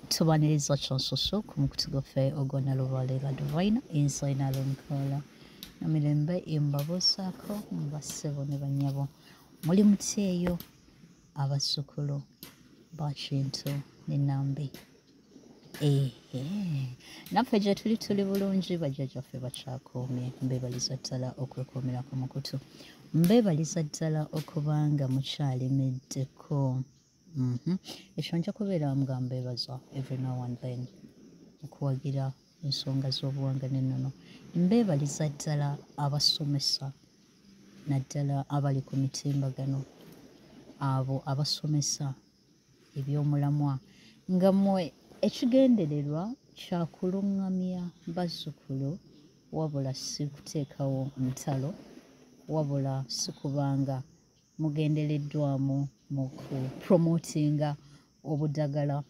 Tubaniriza kyansusu ku mukutu gwaffe ogwa Nalubaale la Divine Inside Nalonkola. Namirembe mbabuusaako bassebo ne bannyabo. Muli mutya eyo abazzukulu ba Kintu ne Nambi? Ehe, naffe gye tuli tuli bulungi, bajjajjaffe bakyakuumye. Mbeebaliza ddala okwekuumira ku mukutu, mbeebaliza ddala okubanga mukyalimiddeko. Ekyo nja kubeera nga mbeebaza every now and then okuwagira ensonga z'obuwangwa n'ennono. Mbeebaliza ddala abasomesa, naddala abali ku mitimbagano, abo abasomesa ebyomulamwa nga mmwe ekigendererwa kya kuluŋŋamya bazzukulu, wabula si kuteekawo ntalo, wabula si kubanga mugendereddwamu mu kupromotinga obudagala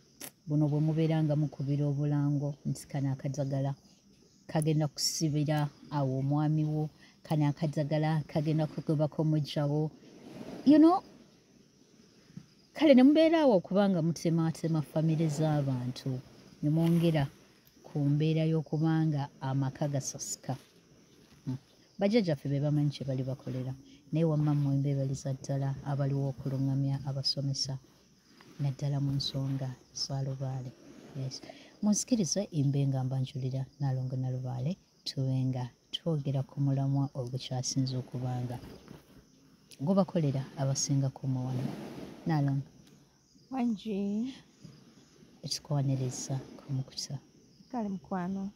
buno bwe mubeera nga mukubira obulango nti kano akadagala kagenda kusibira awo omwami wo, kano akadagala kagenda kugobako muggyawo, Kale ne mubeera awo okubanga mutemaatema famire z'abantu ne mwongera ku mbeera y'okubanga amaka gasasika. Bajjajjaffe be bamanyi kye bali bakolera, naye wamma mmwe mbeebaliza ddala abaliwo okuluŋŋamya abasomesa naddala mu nsonga za Lubaale. Yes. Munzikirize mbe nga mbanjulira Nnaalongo Nalubaale, tube nga twogera ku mulamwa ogukyasinze okubanga gubakolera abasinga ku mmwe wano. Nnaalongo. Wangi. Ekikwaniriza ku mukutu. Kale mukwano,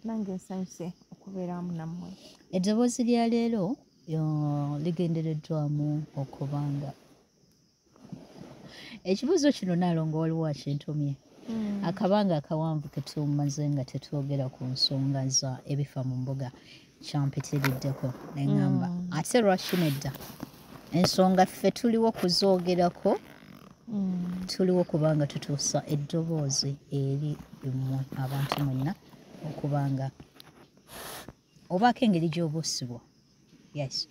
nange nsanyuse okubeera wamu nammwe. Eddoboozi lya leero ligendereddwamu okubanga ekibuuzo kino Nnaalongo waliwo akintumye. Akabanga akawanvu ke tumaze nga tetwogera ku nsonga za ebifa mu mbuga kyampitiriddeko ne ŋŋamba ate lwaki nedda? Ensonga ffe tuliwo kuzoogerako, tuliwo kubanga tutuusa eddoboozi eri mmwe abantu mwenna okubanga obaako engeri gy'obuusibwa. Yes.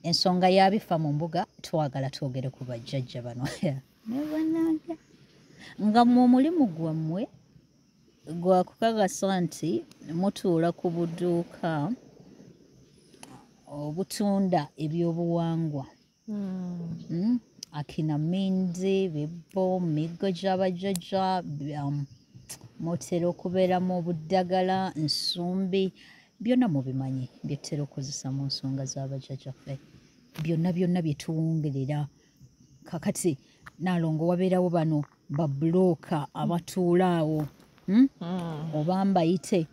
Ensonga y'abifa mu mbuga twagala twogere ku bajjajja bano. Ne bannange nga mmwe omulimu gwammwe gwa kukakasa nti mutuula ku buduuka obutunda ebyobuwangwa. Akina mindi, bibbo, miggo gy'abajjajja, mutera okubeeramu obuddagala, nsumbi, byonna mubimanyi bye tutera okukozesa mu nsonga z'abajjajjaffe. Byonna byonna bye tuwungerera. Kakati Nnaalongo wabeerawo bano babulooka abatuula awo. Oba mbayite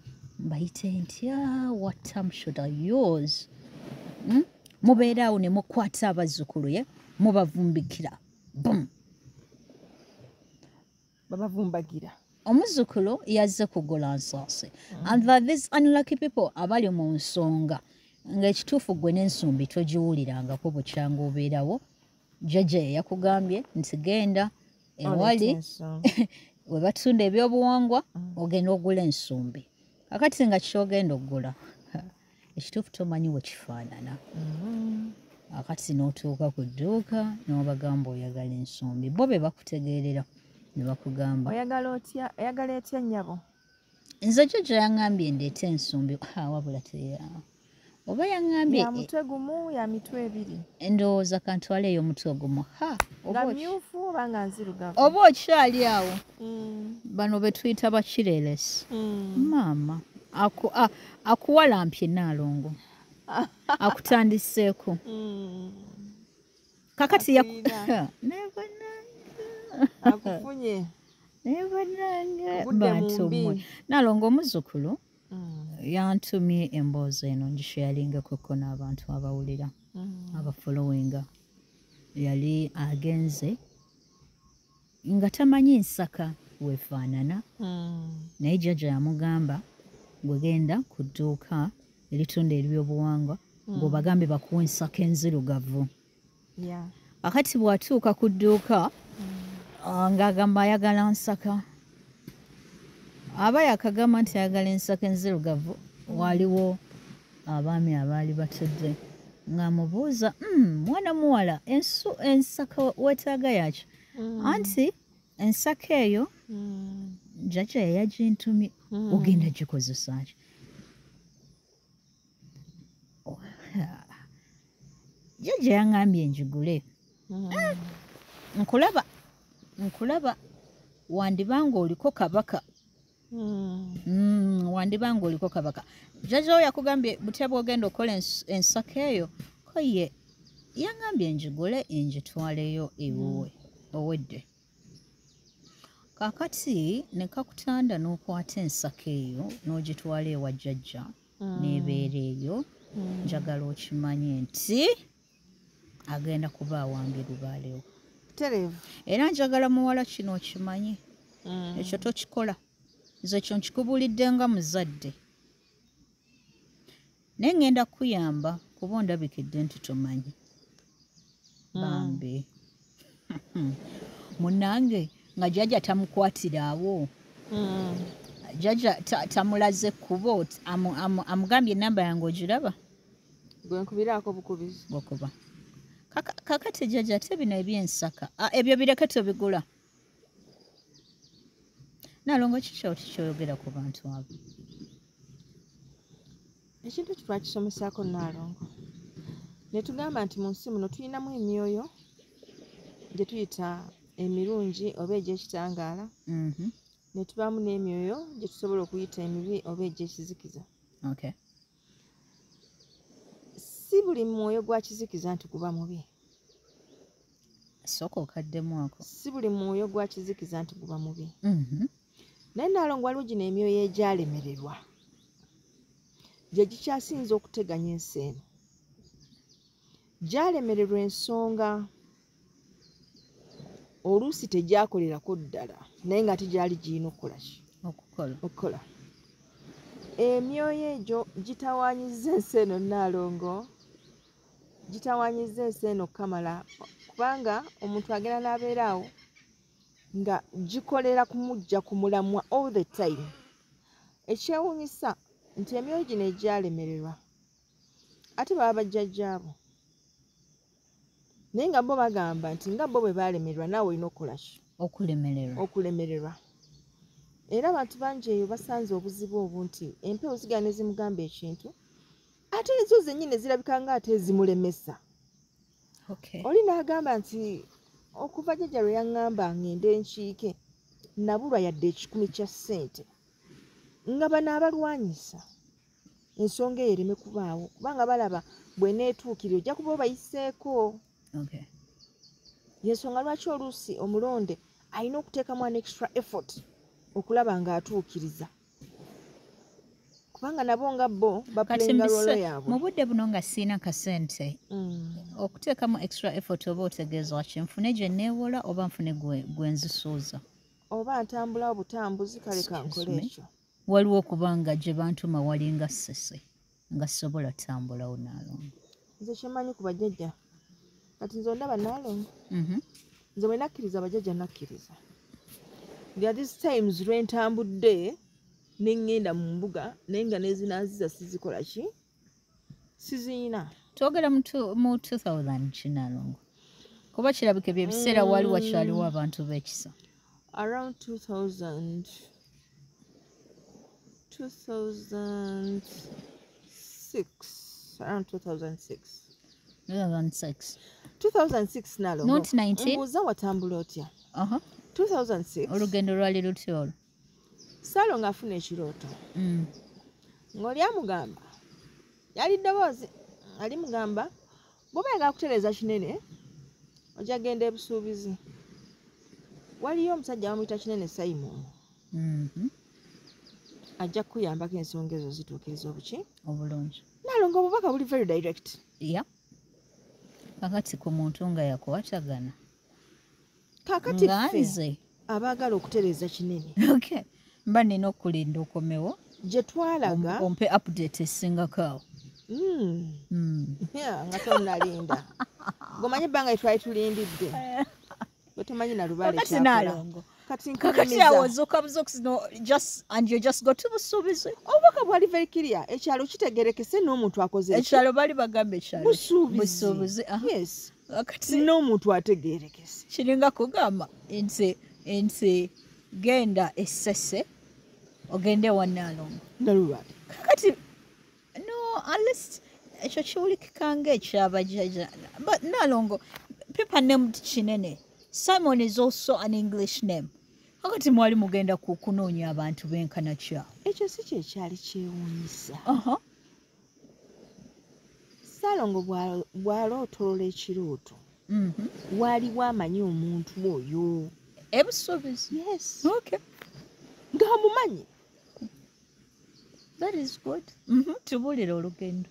ntya, what term should I use? Mubeera awo ne mukwata abazzukulu ye mubavumbikira. Boom. Babavumbagira. Omuzzukulu yazze kugula nsaasi. And that these unlucky people abali mu nsonga ng'ekituufu ggwe n'ensumbi togiwulirangako bukyanga obeerawo. Jjajja ye yakugambye nti genda ewali we batunda ebyobuwangwa ogenda ogula ensumbi. Kakati nga ky'ogenda okugula ekituufu tomanyi we kifaanana. Akati n'otuuka ku dduuka n'obagamba oyagala ensumbi, bo be bakutegeerera ne bakugamba oyagala otya, oyagala etya nnyabo? Nze jjajja yaŋŋambye ndeete ensumbi, wabula oba yaŋŋambye ya mutwe gumu, ya mitwe ebiri. Ndowooza kantwale ey'omutwe gumu. Ha, nga myufu oba nga nzirugavu? Oba okyali awo. Bano be tuyita bakireresi. Maama akuwalampye Nnaalongo. Akutandiseeko. Kakati akufunye. Naye bannange bantu mmwe. Nnaalongo omuzzukulu yantumye emboozi eno ngisharingeko n'abantu abawulira abafollowinga. Yali agenze nga tamanyi nsaka weefaanana, naye jjajja yamugamba gwe genda ku dduuka eritunda ebyobuwangwa ng'obagambe bakuwe ensaka enzirugavu. Akati bw'atuuka ku dduuka ng'agamba ayagala nsaka. Aba yakagamba nti ayagala ensaka enzirugavu, waliwo abaami abaali batudde ng'amubuuza, mwana muwala ensaka weetaaga yaki? Anti Ensaka eyo jjajja yayagintumye, ogenda gikozesa ki? Jjajja yaŋŋambye njigule. Nkulaba wandibanga oliko kabaka. Wandibanga oliko kabaka. Jjajja oyo yakugambye butya bw'ogenda okukola ensaka eyo? Ko ye yaŋŋambye njigule njitwaleyo ewuwe owedde. Kaakati ne kakutanda n'okwata ensaka eyo n'ogitwala ewa jjajja n'ebeera eyo. Njagala okimanye nti agenda kuba awambye lubaalewo. Era njagala muwala kino okimanye. Ekyo tokikola. Nze ekyo nkikubuulidde nga muzadde. Naye ngenda kukuyamba kuba ondabikidde nti tomanyi. Bambi. Munnange nga jjajja tamukwatira awo. Jjajja tamulaze kkubo, amugambye ennamba yange ogiraba? Gwe nkubiraako bukubizi. Bukuba. Kakati jjajja ate bino eby'ensaka ebyo bireke tobigula. Nalongo kiki kyoyogera ku bantu abo? Ekintu ekyo twakisomesaako Nalongo. Ne tugamba nti mu nsi muno tulinamu emyoyo gye tuyita emirungi oba egy'ekitangaala, ne tubaamu n'emyoyo gye tusobola okuyita emibi oba egy'ekizikiza. Si buli mwoyo gwa kizikiza nti guba mubi. Sooka okaddemu ako. Si buli mwoyo gwa kizikiza nti guba mubi. Naye Nalongo waliwo gino emyoyo egyalemererwa gye gikyasinze okuteganya ensi eno. Gyalemererwa ensonga oluusi tegyakolerako ddala naye nga ate gyali girina okukola ki? Okukola. Emyoyo egyo gitawaanyizza ensi eno Nalongo, gitawaanyizza ensi eno okukamala, kubanga omuntu agenda n'abeera awo nga gikolera kumujja ku mulamwa all the time. Ekyewuunyisa nti emyoyo gino egyalemererwa ate baba bajjajjaabo, naye nga bo bagamba nti nga bo bwe baalemererwa naawe olina okukola ki? Okulemererwa. Era abantu bangi eyo basanze obuzibu obu nti empewo zigenda ne zimugamba ekintu ate ezo zennyini zirabika nga ate zimulemesa. Oli n'agamba nti okuva jjajja lwe yaŋŋamba ŋŋende nkiike nabulwa yadde 100 kya ssente, nga bano abalwanyisa ensonga eyo ereme kubaawo kubanga balaba bw'eneetuukirira ojja kuba obayiseeko. Yensonga lwaki oluusi omulonde alina okuteekamu an extra effort okulaba ng'atuukiriza, kubanga nabo nga bo bapulayinga role yaabwe. Mu budde buno nga siina kasente, okuteekamu extra effort oba otegeeza ki? Nfune gye neewola oba nfune gwe nzisuuza? Oba ntambula obutambuzi kale kankole ekyo. Waliwo okubanga gye bantuma walinga ssese nga sobola tambulawo Nalongo. Nze kyemanyi ku bajjajja kati nze ondaba Nalongo. Nze bwe nakkiriza bajjajja nakkiriza. There are these times lwe ntambudde ne ŋŋenda mu mbuga naye nga n'ezinanziza sizikola ki? Siziyina. Twogera mu 2000 ki Nalongo? Kuba kirabika ebyo ebiseera wali wakyaliwo abantu b'ekisa. Around 2000 2006, around 2006. 2006. 2006 Nalongo. Not 19. Mbuuza watambula otya? 2006. Olugendo lwali lutya olwo? Saalongo afuna ekirooto. Ng'oli amugamba yali ddoboozi alimugamba bw'oba oyagala kutereeza kinene ojja genda ebusuubizi. Waliyo omusajja bamuyita Kinene Simon. Ajja kukuyambako ensonga ezo zituukiriza obuki? Obulungi. Nalongo obubaka buli very direct. Kakati ku muntu nga yakwatagana. Kaakati ffe abaagala okutereeza kinene. Mba nina okulinda okomewo. Gye twalaga. Ompe update esingako awo. Nga tonnalinda. Ng'omanyi ebbanga lye twali tulindidde. Bwe tomanyi na lubaale kyakola. Kati awo ozuuka buzuukusi and you just go to busuubizi. Obubaka bwali very clear. Ekyalo kitegerekese n'omuntu akoze eki? Ekyalo bali bagamba ekyalo. Busuubizi. Busuubizi. Yes. N'omuntu ategerekese. Kiringa kugamba nti Nti genda essese ogende wa Nnaalongo. Nalulwali. Kakati no, unless ekyo kiwulikika ng'ekyabajjajja. But Nnaalongo, people named Kinene. Simon is also an English name. Kakati mwali mugenda ku kunoonya abantu benkana kya. Ekyo si kye kyali kyewuunyisa. Ssaalongo bw'alootolola ekirooto, waaliwo amanyi omuntu oyo. Ebusuubizi? Yes. Okay. Ng'amumanyi. That is good. Tubuulire olugendo.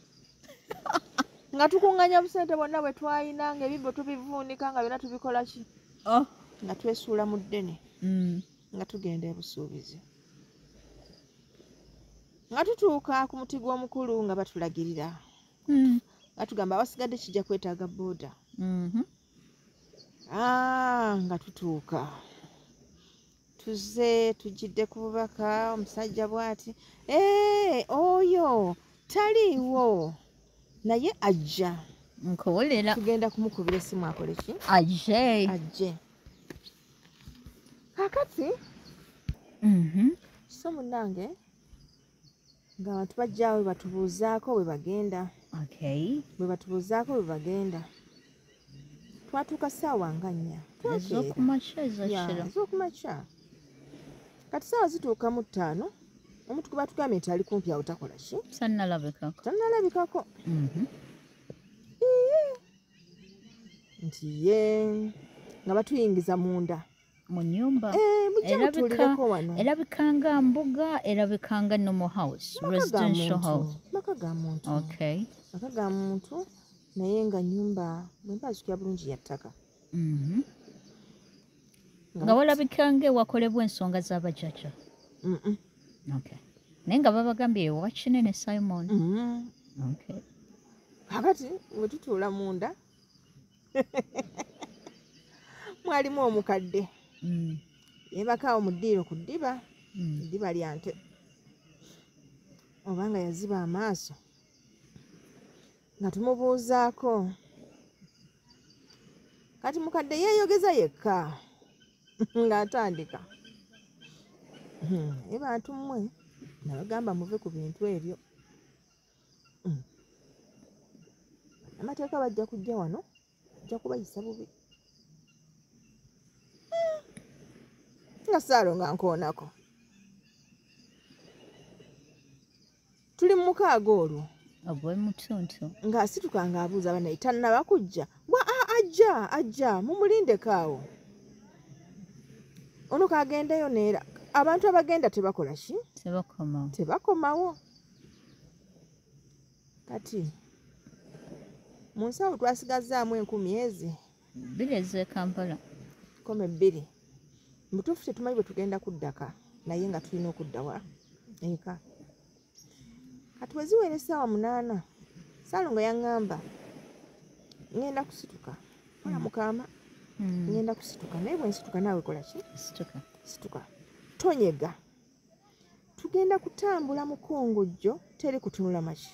Nga tukuŋŋaanya busente bwonna bwe twalina, ng'ebibbo tubivuunika, nga byonna tubikola ki? Oh. Nga twesuula mu ddene. Nga tugenda ebusuubizi. Nga tutuuka ku muti gw'omukulu nga batulagirira. Nga tugamba abasigadde kijja kwetaaga booda. Nga tutuuka. Tuzze tujjidde ku bubaka, omusajja bw'ati, oyo taliiwo naye ajja. Nkuwulira. Tugenda kumukubira essimu akole ki? Ajje. Ajje. Kaakati so munnange ng'abantu bajja bwe batubuuzaako bwe bagenda. Okay. Bwe batubuuzaako bwe bagenda. Twatuuka ssaawa nga 4. Ez'okumakya ez'ekiro. Ez'okumakya. Kati ssaawa zituuka mu 5, omuntu gwe batugambye nti ali kumpi awo takola ki? Tannalabikako. Tannalabikako. Nti ye nga batuyingiza munda. Mu nnyumba. Mujje mutuulireko wano. Erabika nga mbuga, erabika nga normal house, residential house. Maka ga muntu. Okay. Maka ga muntu naye nga nnyumba bwe mba nzijukira bulungi ya ttaka. Nga walabika ng'ewakolebwa ensonga z'abajjajja. Okay. Naye nga babagambye ewa Kinene Simon. Okay. Kaakati bwe tutuula munda mwalimu omukadde. Yeebaka awo mu ddiiro ku ddiba, eddiba lya nte. Oba nga yaziba amaaso nga tumubuuzaako. Kati mukadde yeeyogeza yekka ng'atandika. Naye bantu mmwe nabagamba muve ku bintu ebyo. Amateeka bajja kujja wano, bajja kubayisa bubi. Nga Ssaalongo nga nkoonako. Tuli mu mukaaga olwo. Ogw'emutuntu. Ng'asituka ng'abuuza bannaye tannaba kujja. Bwa ajja ajja mumulindeko awo. Ono k'agendeyo neera. Abantu abagenda tebakola ki? Tebakomawo. Tebakomawo. Kati mu nsawo twasigazzaamu 1000 ezi. 2 ez'e Kampala. 12. Mu butuufu tetumanyi bwe tugenda kuddaka naye nga tulina okudda wa eka. Kati we ziwera essaawa 8, Ssaalongo yaŋŋamba ŋŋenda kusituka. Kola mukaama. Ŋŋenda kusituka naye bwe nsituka naawe kola ki? Situka. Situka. Tonyega. Tugenda kutambula mukungujjo teri kutunula maki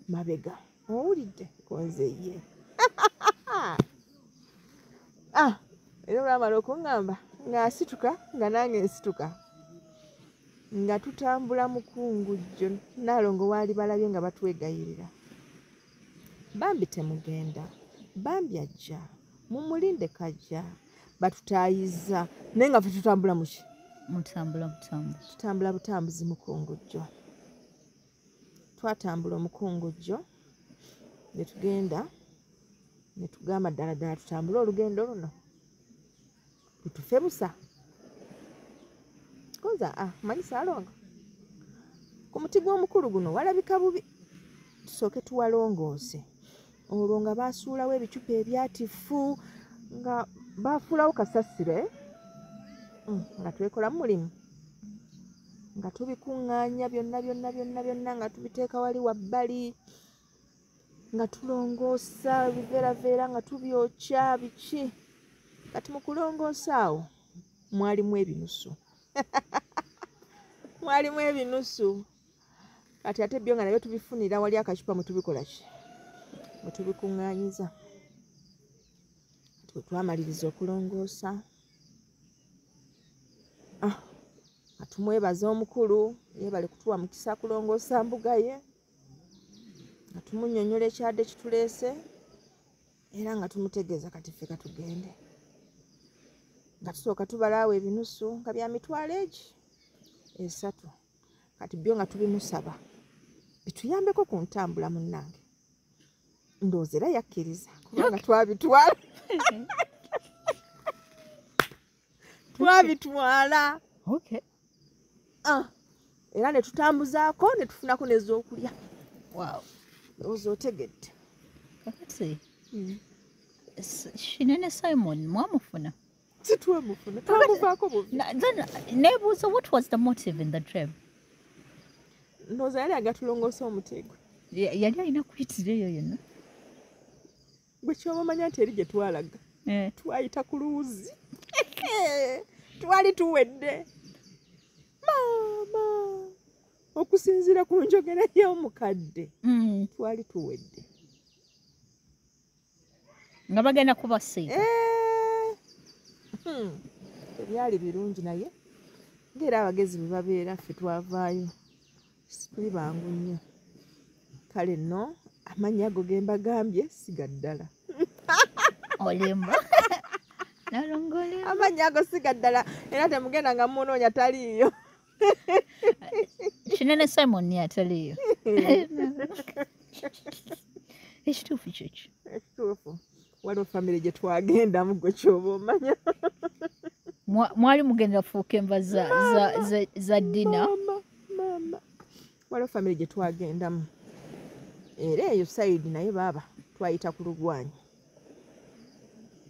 mabega. Owulidde? Konze ye. Era olwamala okuŋŋamba ng'asituka nga nange nsituka. Nga tutambula mukungujjo Nnaalongo waali balabye nga batwegayirira. Bambi temugenda, bambi ajja, mumulinde kajja, batutaayiza naye nga ffe tutambula muki? Mutambula butambuzi. Tutambula butambuzi mukungujjo. Twatambula omukungujjo ne tugenda ne tugamba ddala ddala tutambule olugendo luno lutufe busa. Konza manyi Ssaalongo ku muti gw'omukulu guno walabika bubi, tusooke tuwalongoose. Olwo nga baasuulawo ebicupa ebyatifu nga baafuulawo kasasiro nga twekolamu mulimu nga tubikuŋŋaanya byonna byonna byonna byonna nga tubiteeka wali wabbali nga tulongoosa ebiveeraveera nga tubyokya biki. Kati mu kulongoosa awo mwalimu ebinusu. Mwalimu ebinusu. Kati ate byo nga nabyo tubifunira wali akacupa mwe tubikola ki? Mwe tubikuŋŋaanyiza. Kati bwe twamaliriza okulongoosa Atumwebaza omukulu yebale kutuwa mukisa kulongoosa mbuga ye, nga tumunnyonnyola ekyadde kituleese era nga tumutegeeza kati ffe katugende, nga tusooka tubalaawo ebinusu nga bya mitwalo egi 3, kati byo nga tubimusaba bituyambeko ku ntambula. Munnange ndowooza era yakkiriza kubanga twabitwala twabitwala. Era ne tutambuzaako ne tufunako n'ez'okulya. Wow. Ndowooza otegedde. Kakati Kinene Simon mwamufuna? Sitwamufuna, twamuvaako bubi. Then nebuuza, what was the motive in the dream? Ndowooza yali agatulongoosa omuti gwe. Yali alina kuyitira eyo yonna? Gwe kyoba omanya nti eri gye twalaga twayita ku luwuzi, twali tuwedde maama, okusinziira ku njogera y'omukadde twali tuwedde. Nga bagenda kubasiiga. Ebyali birungi, naye ng'era abagezi bwe babeera ffe twavaayo tuli bangu nnyo. Kale nno amannya ago ge mbagambye siga ddala. Olimba. Nalongo olimba. Amannya ago siga ddala, era temugenda nga munoonya, taliiyo. Kinene Simon ye ataliiyo. Ekituufu kyeki? Ekituufu waliwo famire gye twagendamu, gwe kyoba omanya. Mwali mugenda fuuka enva za dinner. Maama, maama, waliwo famire gye twagendamu era eyo side, naye baaba twayita ku lugwanyi,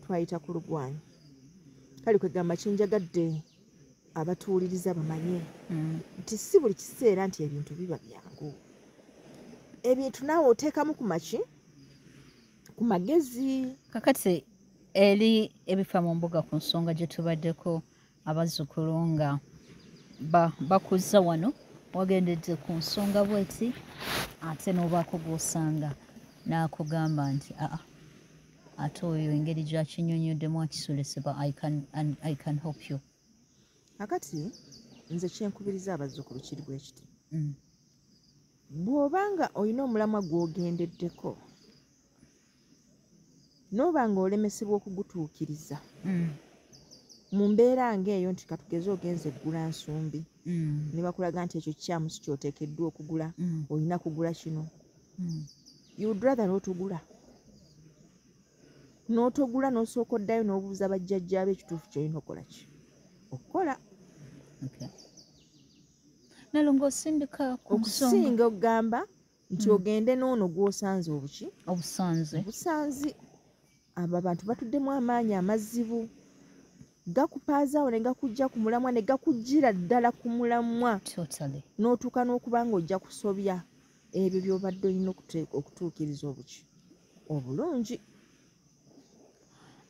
twayita ku lugwanyi. Kale kwegamba kyenjagadde abatuwuliriza bamanye nti si buli kiseera nti ebintu biba byangu. Ebintu naawe oteekamu ku maki, ku magezi. Kakati eri ebifa mu mbuga ku nsonga gye tubaddeko, abazzukulu nga bakuza wano, wagendedde ku nsonga bweti ate n'obaako gw'osanga n'akugamba nti aa, ate oyo engeri gy'akinnyonnyoddemu akisulesebwa, and I can help you. Akati nze kyenkubiriza abazzukulu kiri bwe kiti: bw'obanga olina omulamwa gw'ogendeddeko n'oba nga olemesebwa okugutuukiriza mu mbeera ng'eyo, nti katugeze ogenze eggula nsumbi ne bakulaga nti ekyo kikyamu, si kyoteekeddwa okugula, olina kugula kino, you would rather n'otogula, n'otogula, n'osooka oddayo n'obuuza bajjajjaabe ekituufu ky'olina okukola ki okukola. Okay. Nalongo osindika ku nsonga okusinga okugamba nti ogende n'ono gw'osanze obuki obusanze. Obusanzi. Abo abantu batuddemu amaanyi amazibu gakupaazaawo ne gakujja ku mulamwa, ne gakuggira ddala ku mulamwa n'otuuka n'okuba nga ojja kusobya ebyo by'obadde olina okutuukiriza obuki obulungi.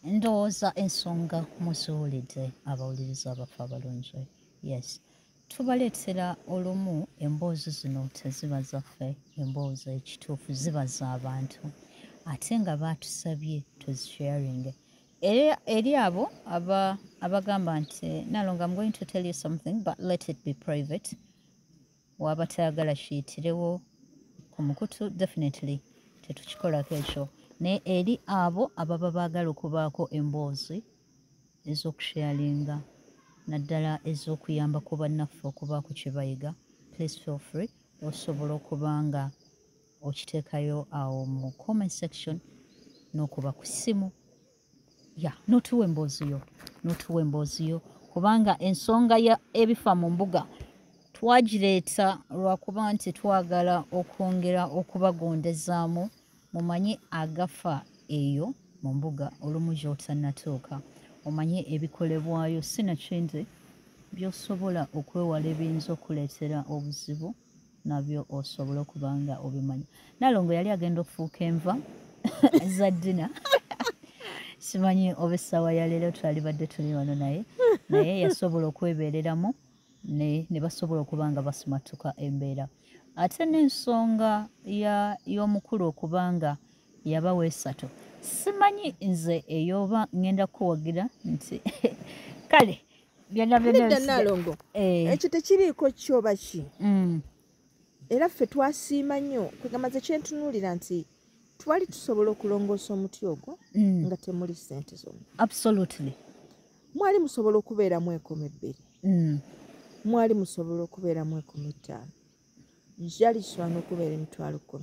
Ndowooza ensonga muziwulidde, abawuliriza abaffe abalungi. Yes, tubaleetera olumu emboozi zino teziba zaffe, emboozi ekituufu ziba z'abantu ate nga baatusabye tuzisharinge. Eri abo abagamba nti Nalongo, I'm going to tell you something, but let it be private, waba tayagala kiyitirewo ku mukutu, definitely tetukikolako ekyo. Naye eri abo ababa baagala okubaako emboozi ez'okusharinga, naddala ez'okuyamba ku bannaffe okubaako kye bayiga, please feel free, osobola okuba nga okiteekayo awo mu comment section n'okuba ku ssimu ya n'otuwa emboozi yo, n'otuwa emboozi yo, kubanga ensonga ya ebifa mu mbuga twagireeta lwakuba nti twagala okwongera okubagondezaamu mumanye agafa eyo mu mbuga olumu gy'otannatuuka, omanye ebikolebwayo, sinakindi by'osobola okwewala ebiyinza okuleetera obuzibu nabyo osobola okuba nga obimanya. Nalongo yali agenda okufuuka enva za dinner, simanyi oba essaawa ya leero twalibadde tuli wano, naye yasobola okwebeereramu ne basobola okuba nga basimatuka embeera. Ate n'ensonga y'omukulu okuba nga yabawa esatu, simanyi nze eyoba ngenda kuwagira nti kale Byonna byonna. Nedda, Naalongo, ekyo tekiriiko kyoba ki. Era ffe twasiima nnyo. Kwegamba ze kyentunuulira nti twali tusobola okulongoosa omuti ogwo nga temuli ssente zonna. Mwali musobola okubeeramu enkumi 2, mwali musobola okubeeramu 5000, gyali kisobola n'okubeera 100,000,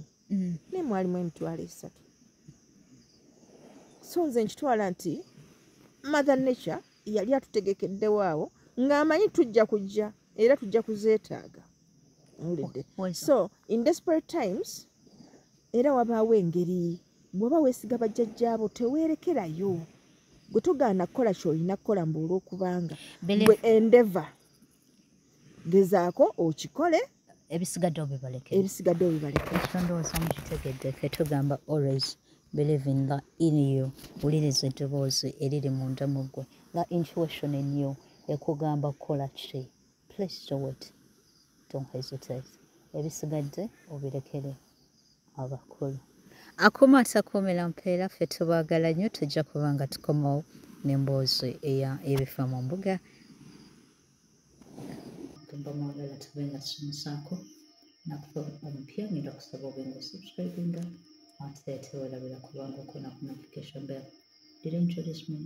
naye mwalimu 30,000. So nze nkitwala nti Mother Nature yali atutegekeddewo awo ng'amanyi tujja kujja era tujja kuzeetaaga. Owulidde? Weza. So in desperate times era wabaawo engeri bw'oba weesiga bajjajjaabo, teweerekerayo. Gwe togaana kukola ky'olina kukola mbu olw'okubanga Believe. gwe endeavor, gezaako okikole. Ebisigadde obibaleke. Ebisigadde obibaleke. Ekyo ndowooza mukitegedde. Ffe tugamba, always believe in the in you. Wuliriza eddoboozi eriri munda mu ggwe, the intuition in you ekugamba kukola ki. Please do it, don't hesitate. Ebisigadde obirekere abakulu. Akoma atakuumira mpeera. Ffe tubaagala nnyo. Tujja kuba nga tukomawo n'emboozi eya ebifa mu mbuga. Tumba mwagala tube nga tusomesaako nakufa omupya, ngenda kusaba obe nga osubscribinga, ate tewerabira kubanga okona ku notification bell. Did I introduce me?